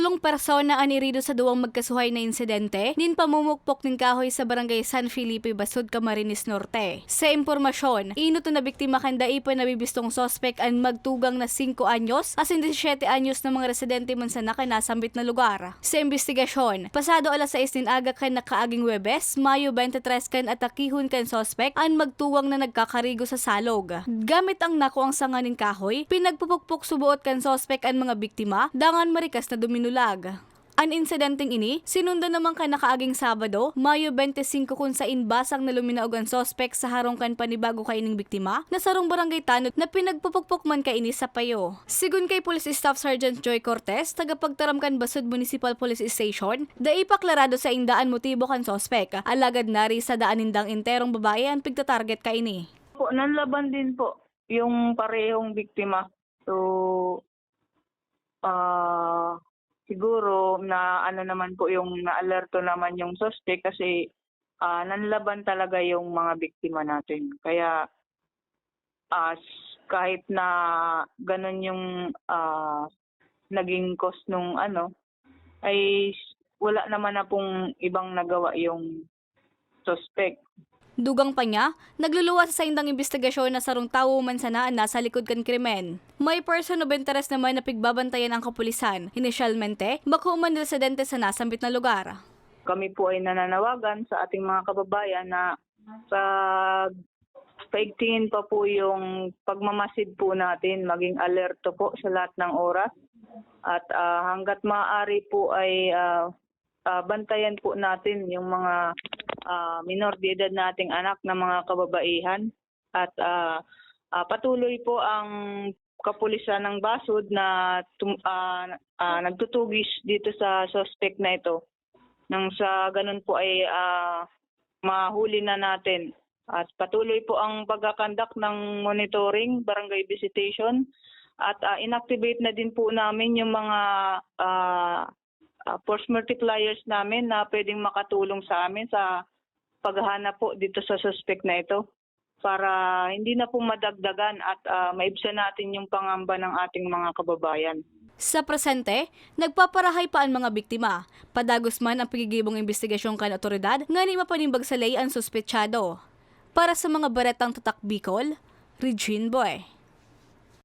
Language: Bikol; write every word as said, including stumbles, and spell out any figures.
Tatlong persona an irido sa duwang magkasuhay na insidente nin pamumukpok nin kahoy sa Barangay San Felipe, Basud, Camarines Norte. Sa impormasyon, inot na biktima kan dai pa nabibistong suspek an magtugang na singko anyos asin disisiete anyos na mga residente man sana kan nasambit na lugar. Sa imbestigasyon, pasado alas sais nin aga kan nakaaging Huwebes, Mayo twenty-three, kan atakihon kan suspek an magtugang na nagkakarigo sa salog. Gamit ang nakuang sanga nin kahoy, pinagpupukpok suboot kan suspek an mga biktima, dangan marikas na duminulag. An insidenteng ini, sinundan naman kan nakaaging Sabado, Mayo twenty-five, kun sain basang na luminaog an suspek sa harong kan panibago kaining biktima, na sarong barangay tanod na pinagpupukpok man kaini sa payo. Sigon kay Police Staff Sergeant Joy Cortez, tagapagtaram kan Basud Municipal Police Station, dai pa klarado sainda an motibo kan suspek, alagad nari sa daan nindang enterong babae an pigtatarget kaini. Po, nanlaban din po yung parehong biktima. So, ah, siguro na ano naman po yung naalerto naman yung suspect kasi, ah, nanlaban talaga yung mga biktima natin. Kaya, ah, s-, kahit na ganun yung, ah, naging cause nung ano, ay s-, wala naman na pong ibang nagawa yung suspect. Dugang pa niya, nagluluwas sa saindang imbestigasyon na sarong tawo man sana an nasa likod kan krimen. May person of interest naman na pigbabantayan ang kapulisan. Inisyalmente, bako man residente sa nasambit na lugar. Kami po ay nananawagan sa ating mga kababayan na sa paigtingin pa po yung pagmamasid po natin, maging alerto po sa lahat ng oras. At, ah, hangga't maaari po ay, ah, ah, bantayan po natin yung mga, ah, minor de edad nating anak na mga kababaihan. At, ah, ah, patuloy po ang kapulisan ng Basud na tum-, ah, ah, nagtutugis dito sa suspect na ito. Nang sa ganun po ay, ah, mahuli na natin. At patuloy po ang pagkakandak ng monitoring, barangay visitation, at, ah, inactivate na din po namin yung mga, ah, ah, force multipliers namin na pwedeng makatulong sa amin sa paghahanap po dito sa suspect na ito para hindi na po madagdagan at, ah, maibsan natin yung pangamba ng ating mga kababayan. Sa presente, nagpaparahay pa an mga biktima. Padagos man ang pagigibong imbestigasyon kan awtoridad ngani mapanimbag sa ley an suspetsado. Para sa mga Baretang Tatak Bicol, Regine Boy.